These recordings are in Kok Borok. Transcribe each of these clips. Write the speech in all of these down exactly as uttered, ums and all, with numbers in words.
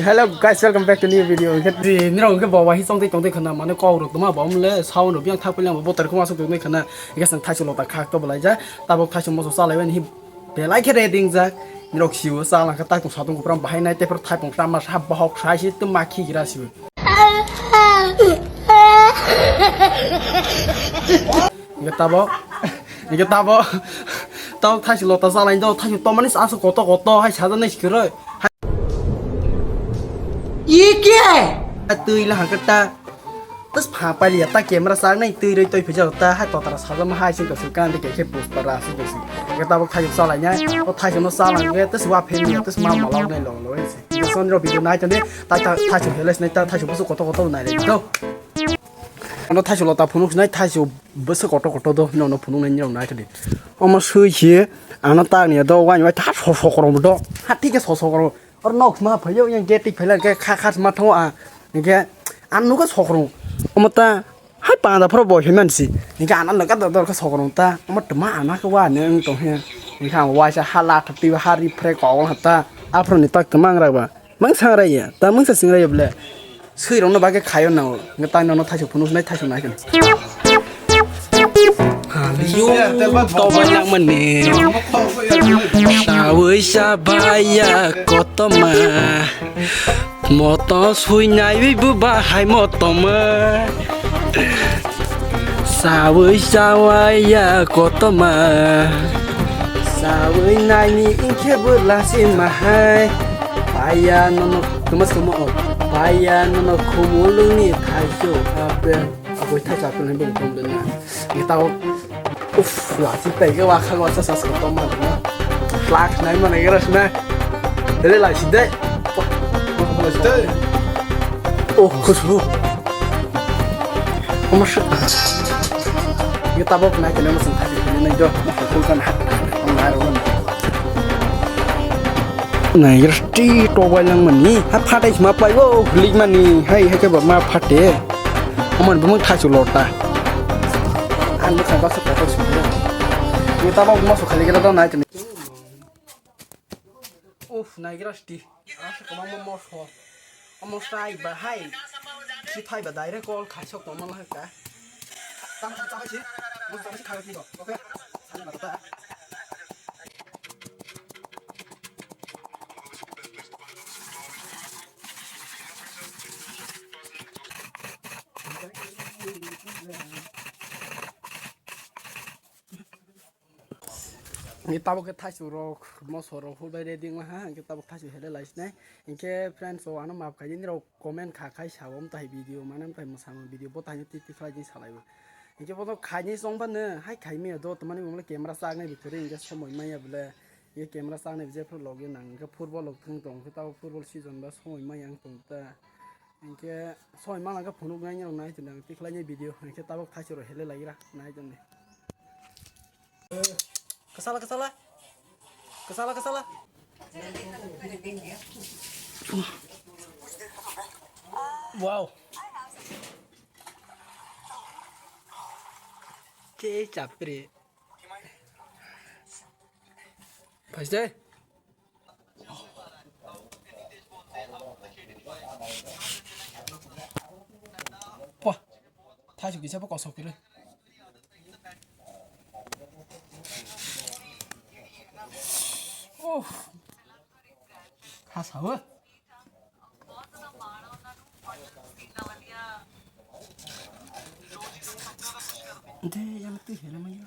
Hello guys, welcome back to new video. Hwnkhe di nirok hwnkhe bo wahai chongtwi tongtwi khwna, mane kok rok tongma bo mle sound rok yang thak pailang bo botar khuma sok tongtwi khwna. Hwnkhe chwng thaichuk lota khak to belai ja. Tabok thaichuk moso chalai bai ni belai khe ready wngjak. Nirok siwo chala khe taichuk satung kupram bahai nai, tei phor thaipung tama sa bohok sai si tuma khi gira siwo. Hwnkhe tabok, hwnkhe tabok, tabok thaichuk lota chalai do, thaichuk tomani sa aswk koto koto hai sajaknai si kwrwi. Ye kya hai? Twi la hangkhe ta. Tas pha pali ya ta camera sak nai twi rwi twi phija ta hai totara sajama hai sing kasing kan de ke pus para sing kasing. Hwnkhe tabok thaichuk chalai nai. O thaichuk no chalai nai tas wa phe ni tas ma ma lok nai lo lo. Hwnkhe son ro video nai tande ta ta thaichuk heles nai ta thaichuk busu koto koto nai le do. Ano thaichuk lota phunuk nai thaichuk busu koto koto do no no phunuk nai nirok nai tande. Omo sui hi ano ta ni do wai wai ta so so korom do. Ha thik so so korom. Or nok ma phayo yang gate tik phaila ke kha kha ma thango a. Hwnkhe ang nukha sokrong. Omo ta hai panda phoro bo himan si. Hwnkhe ang nukha dor dor khe sokrong ta. Omo tma ang nakhe wa ne wng tong he. Hwnkhe ang waisa ha la thati ha ri phre kok wng ta. Aphro ni tak tma ang rak ba. Mang sang rai ya. Ta mang sa sing rai ya ble. Sui rok no bagwi khayo nango. Hwnkhe ta nono thaichuk phunuk nai thaichuk nai khe. Haliyo tobai langmani. Sawi sabaya kotoma. Moto suinai bu bahai motoma. Sawi sawaya kotoma. Sawi naini ingkhe bwla si mahai. Paya nono khumo. Paya nono khumulungni thaichuk apre. Aboi thai chapel ni bung tong dena. Ni tao. Uff, la si tai ke wa khang wa sa sa sa tong ma na. Flak nai ma nai ras na. Dele la si de. Oh, khushbu. Omo se. Ni tabok nai ke na mo sang thai ni nai do. Ko kan ha. Nai ras ti to wa lang mani. Ha phatai ma pai wo, lik mani. Hai hai ke ba ma phate. Omo ni bumung thaichuk lota. Ang bwkha baksa kotor sukha. Ni tamo moso khali gira do nai tini. Uff, nai gira sti. Asa kwbangma moso. Omo sai ba hai. Si thai ba direct call khai sok tongma lai ka. Tam tam tam si. Mo tam si khai tini. Okay. Sani ba ta. Ni tabuk khe thaichuk rok, moso rok hul bai ready wngma ha, hwnkhe tabuk thaichuk hele lai sinai. Hwnkhe friends, o ano maaf khai di, nirok comment kha khai sao, amtai video, mane amtai mwsama video, bo taino titi khlai di salai bo. Hwnkhe bono khaini chong phano, hai khai maya do, tamani bo camera chaknai bo kwrwi, hwnkhe somoi maya bole. Ye camera chaknai je phuru logio nang, hwnkhe football rok thwng tong, hwnkhe tabuk football season ba somoi maya wng tong ta. Hwnkhe somoi mangkha phunuknai rok nai tong, tei khlainai video, hwnkhe tabuk thaichuk rok hele lai gra nai tong di. Kwsala, kwsala. Kwsala, kwsala. Wow. Che chapre. Phaisde. Wah, thaichuk kisa bo kosok kwrwi. Uff. Ha sao. Ante yang tu hela mai.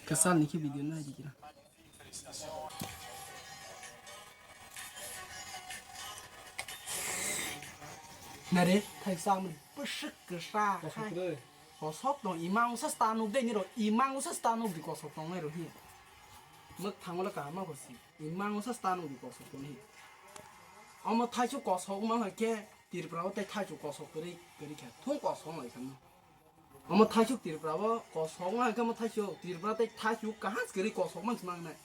Kwchal ni khe video nai di kira. Nare, thai samani bwswk kwsa. Kosok tong, imang usa stanuk de niro, imang usa stanuk di kosok tongnai ro hi. Mwk thangmalo kaham ma khosi. Imang usa stanuk di kosok tong hi. Omo thaichuk kosok ma hai khe Tripura o tei thaichuk kosok kwrwi kwrwi khe thung kosok lai khe. Omo thaichuk Tripura o kosok ma hai khe omo thaichuk Tripura tei thaichuk kaham kwrwi kosok ma se mangnai.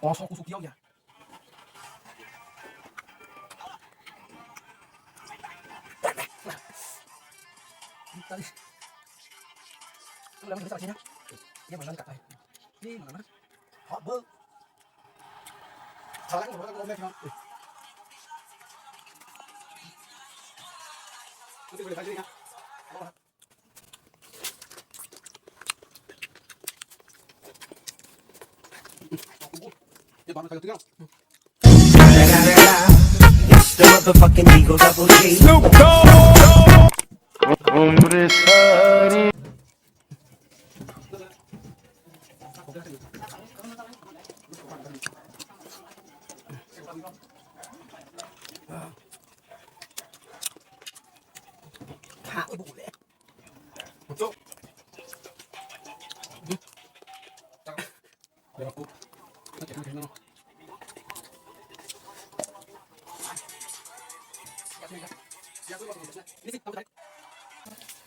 Kosok kusuk tiok ya. Tadi. Tulang bisa sini. Dia makan kapai. Ini mana? Hot bol. Salah kan, kalau mau makan. Nanti boleh balik ya. It's the motherfucking Eagle Double G.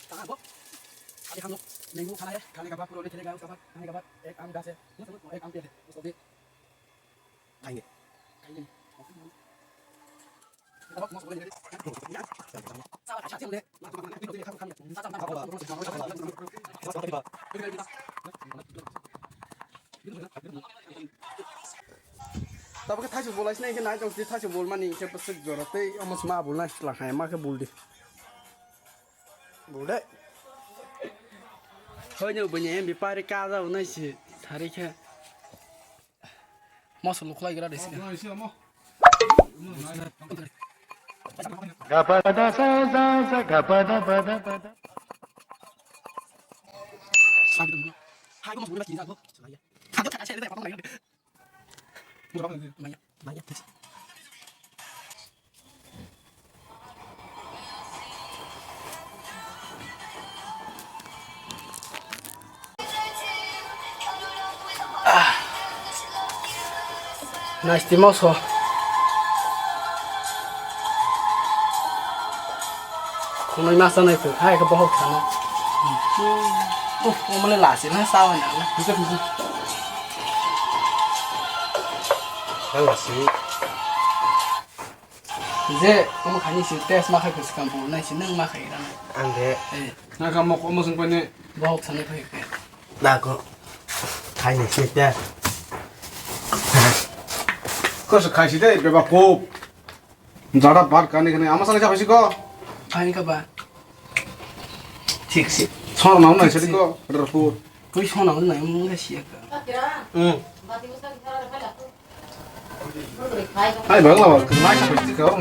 कहाँ है वो? अभी हम लोग नींबू खाना है, खाने के बाद पूरा उन्हें खिलाएगा, उसके बाद खाने के बाद एक आम घास है, एक आम पेड़ है, उसको भी खाएंगे। खाएंगे। Tabuk khe thaisok bol lai sinai khe nai tong si, thaisok bol mani khe bwswk jora tei omo sima bul nai sla hai ma khe bul di. Bul de. Hoi no bini M B pari kaja unai si thari khe. Moso luklai gra de si. Gapada sa sa sa gapada pada pada. Naisti moso. Khunui masa nai kwk hai khe bohok thano. Uff, omo le lasi na sawi na. Lasi. Je, omo khaini si test ma khai kwswkang bo nai si nwng ma khai rana. Ang de. Eh. Na ka mok omo sung pani. Bohok sanai phai khe. Na ko. Khaini si test. Ko se khai si de beba ko. Jada bar kani kani ama sanai sa phai si ko. Khaini ka ba. Thik si. Sor na nai si ko. Rapur. Tui sona nai mo ngai si ka. Hmm. Hai bang lawa, nai sa pasti kau.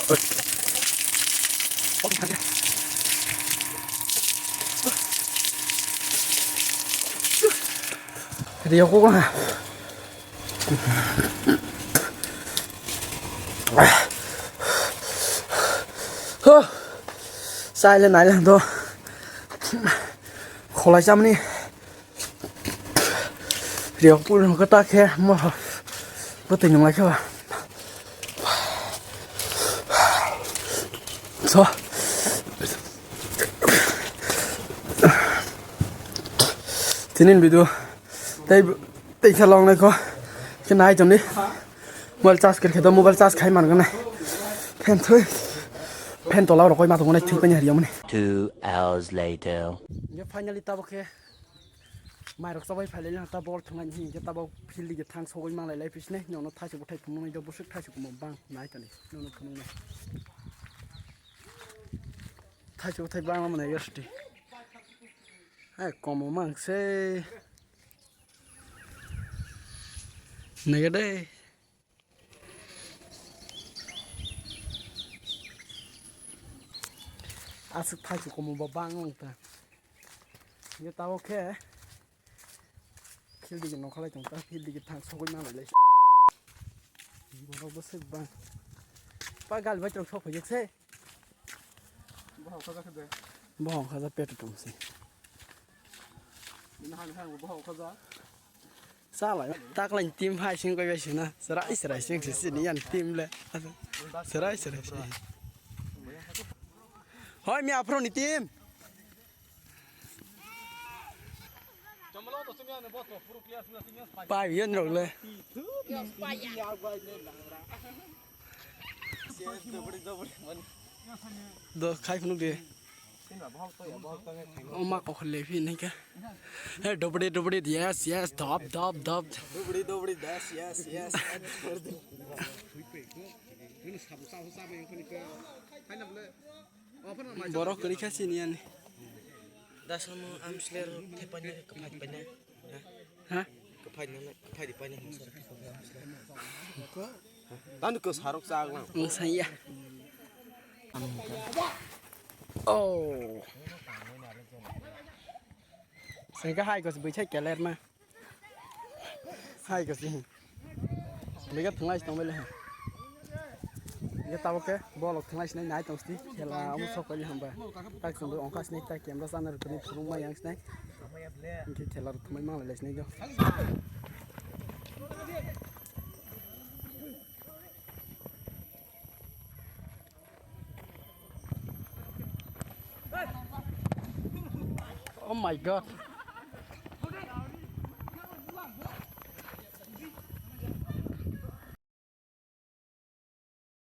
Rio kok na. Huh. Silent island to. Kholai chamani. Riok pul no kata khe mo. Bo twi nung lai khe ba. So. Tinin video. Tei tei khe long nai ko. Khe nai tong di. Mobile charge khe khe do mobile charge khai man gane. Phen thui. Phen tola rokoi ma tong nai thui panya riyo mani. Two hours later. Ye finally tabo khe. Mairok chabai phailai lang ta bol thwngnai hinkhe tabok field digi thang sogwi manglai lai phisnai, nono thaichuk bwthai phunuknai do bwswk thaichuk kumo bang nai tani nono phunuknai. Thaichuk bwthai bangma manai yosdi. Hai komo mang se. Naiga dai. Aswk thaichuk komo bo bang lang ta. Ye tabok khe field digi nokhalai tong ta, field digi thang sogwi manglai lai. Borok bwswk bang. Pa gal bai tong sok phai se. Bohong khaja khe de. Bohong khaja petu tong se. Bini hani hani bohong khaja. Chala, taklai team hai sing koi bai sina. Serai serai sing si sini yan team le. Serai serai sing. Hoi mi aphro ni team. Pai yon rok le. Do khai phunuk de. O ma kok le phi nai ka. Hey, dobri, dobri, yes, yes, dop, dop, dop. Dobri, dobri, das, yes, yes. Borok kwrwi kha sini ani. Dasamo amsler thepanya kaphai panya. Ha? Kaphai nana, kaphai di panya. Tani ko sarok chak lang. Ang saya. Oh. Sengka hai ko bwithai keler ma. Hai ko si. Lega thunglai tong bele. Ye tabo ke bolok thunglai sinai nai tong sti. Khela omo sok kali hamba. Tak sumbo ongka sinai tak camera sana rukuni phurung ma yang sinai. Inke khela rukuni ma lai sinai do. Oh my God.